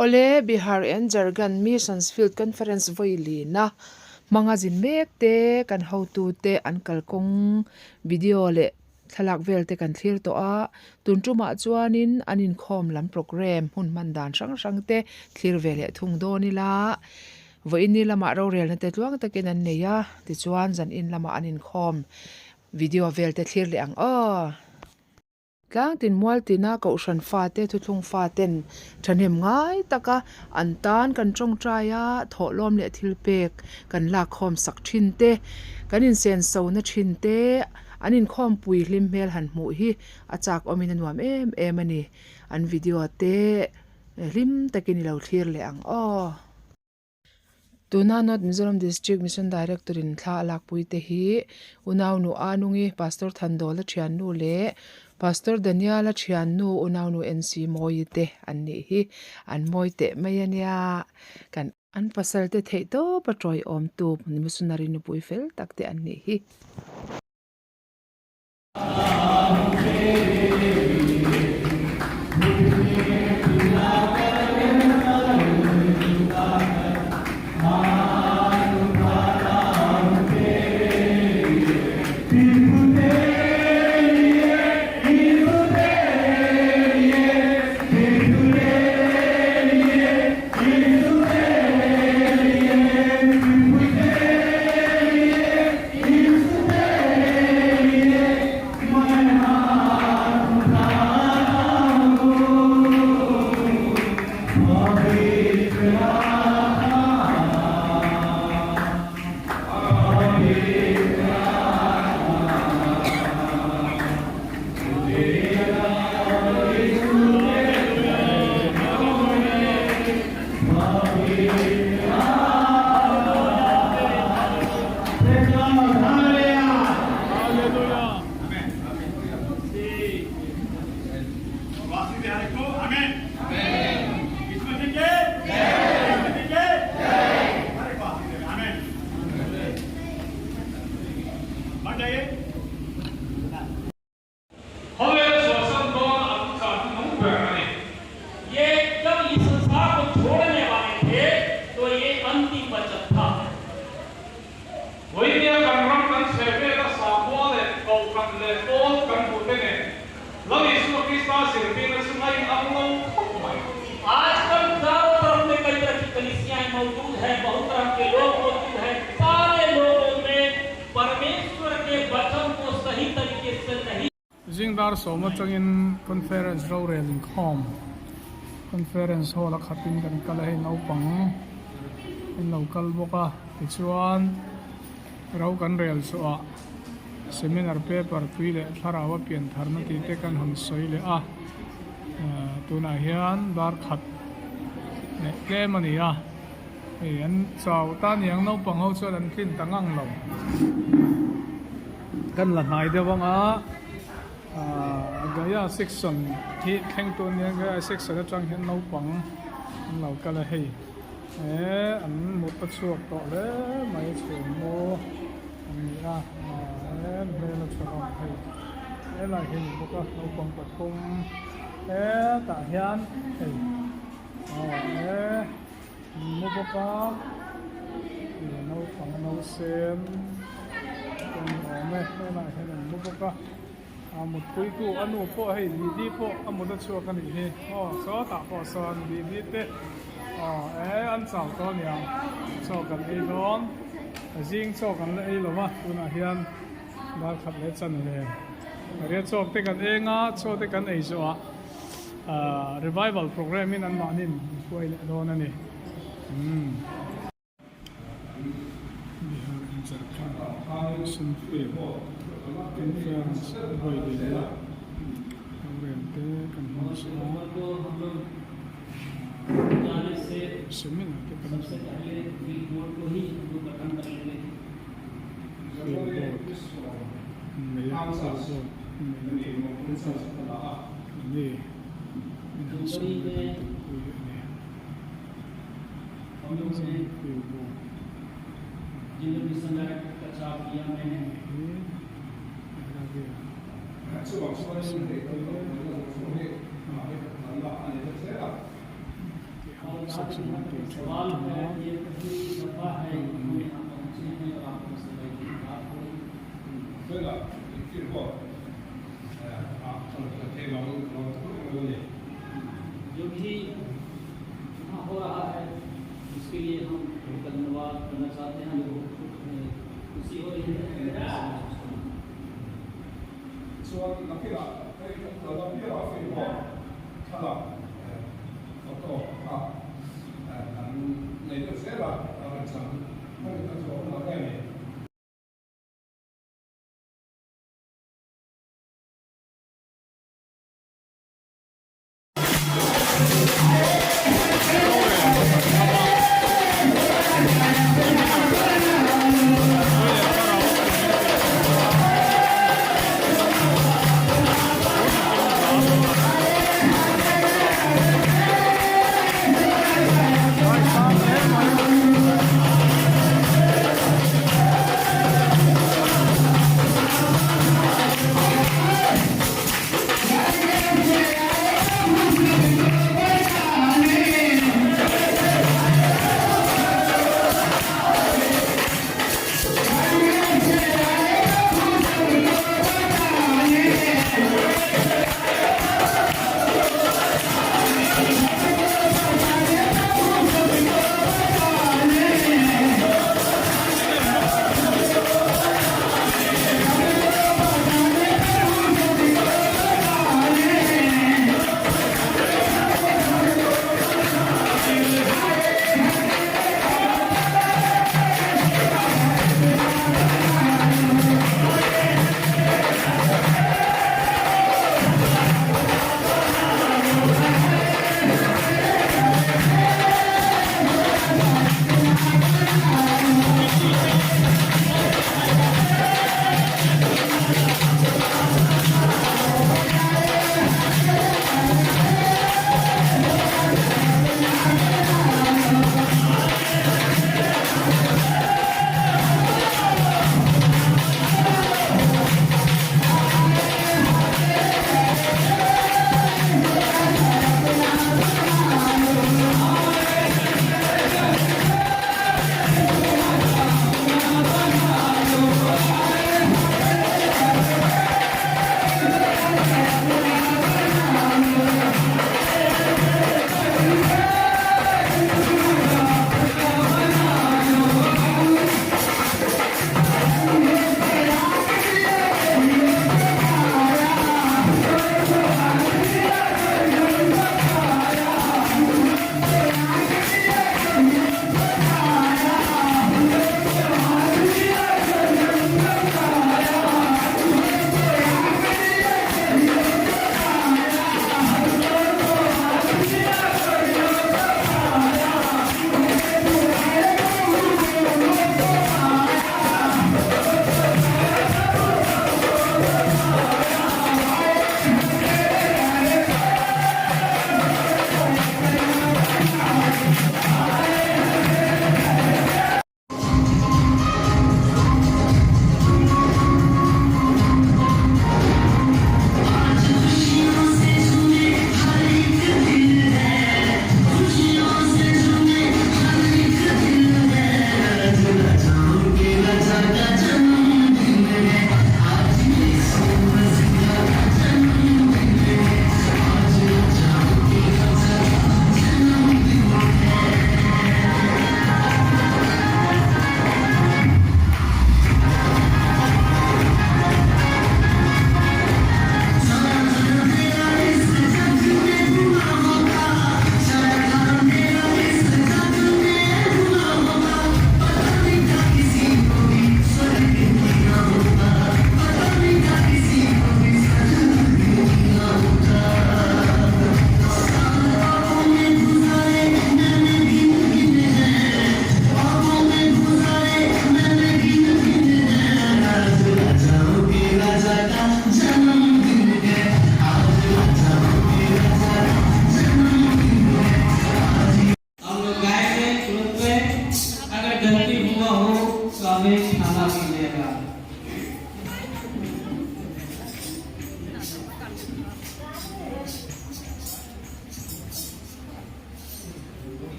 Awle, Bihar and Jharkhand Missions Field Conference vawi lina hmanga zin mek te, kan hotute an kalkawng video leh thlalak vel te kan thlir tawh a, tun tumah chuanin an inkhawm lam programme hun hman dan hrang hrang te thlir ve leh thung dawn ila, vawiin lamah rorelna te tluang takin an nei a, tichuan zanin lamah an inkhawm video vel te thlir leh ang aw. Tlangtin mualtina Kohhran fate thuthlung faten thahnem ngai taka an tan kan tawngtai a, thawhlawm leh thilpek kan lakkhawm sak thin te, kan insensona thin te, an inkhawmpui hlim hmel han hmuh hi a chak awmin a nuam em em a ni. An video te hlim takin i lo thlir leh ang aw. Tuna North Mizoram District Mission Director in thla a lakpui te hi Unaunu Anungi, Pastor Thandawla thiannu leh Pastor Daniela thiannu Unaunu NC Mawii te an nih hi. An mawi teh mai a nia. Kan an pasal te theih tawp a tawiawmtu missionary nupui fel tak te an nih hi. Khawvel chhuahsan dawn a an chah chu nung ber a ni. Ye jab is sansar ko chhodne wale the to ye antim vachan tha. Vawinia kan ram kan chhe vela sakhua leh kohhran leh pawl kan hmuh te nen Lal Isua Krista zirtirna chu a in ang lo khawp mai. Aaj kal charo taraf mein kai tarah ki kalisiyaen maujood hain, bahut tarah ke log maujood hain, sare logon mein Parmeshwar ke vachan ko sahi tarike se nahi. Zing dar sawm atangin conference rorel inkhawm conference hall a khatin kan kal a, hei naupang an lo kal bawk a, tichuan ro kan rel chhuah seminar paper tui leh thlarau a pian tharna tih te kan han sawi leh a, tunah hian dar khat leh tlem a ni a. Hei an chau ta niang naupang ho chuan an tlin ta ngang lo. Kan la hnai deuh ang a, ahh Gaya section hi thleng tur nia Gaya section atang hian naupang an lo kal a hei eh an mut a chhuak tawh hle mai chhun maw an ni a ahh eh hmel a tha awm hei helai hi a ni bawk a naupang pathum hetah hian hei aw eh. Mu bawk a ih naupang nausen te ni awm e helaiah hian an mu bawk a a mutpui tu a nu pawh hei Didi pawh a mut a chhuak a nih hi aw sawtah pawh sawn Didi te aw eh an chau tawh aniang chaw kan ei dawn zing chaw kan la ei lo va tunah hian dar khat leh chan ve riat chawk te kan eng a chaw te kan ei zawh ah. Revival programme in an mahnin an hruai leh dawn a ni. Umm. Bihar and Jharkhand Mission Field Conference vawi leh a rorel te kan hmu sa a. Seminar te kan hmu a. Field board an nei a, field board an nei na tur te. Ni inhasawm te kan telpui a ni. Field board hi Ravia tih ho. Section an tih thin a ṭanga hei an ni. Chuan nakinah hei kan kal apiangah fiamhuah thlalak photo kha kan nei deuh zel a, a remchang hmangin kan chu a awm lo nge ni.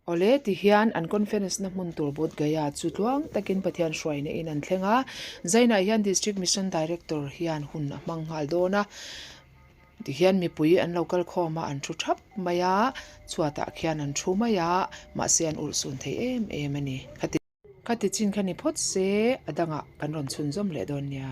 Awle, tihian an conference na hmun tur Bodh Gaya chu tluang takin Pathian hruaina in an thleng a. Zainah hian District Mission Director hian hun a hmang nghal dawn a. Tihian mipui an lo kal khawm a, an thu thap mai a, chhuatah khian an thu mai a, mahse an urhsun thei em em a ni. Khati chin kha ni phawt se, a dangah kan rawn chhunzawm leh dawn nia.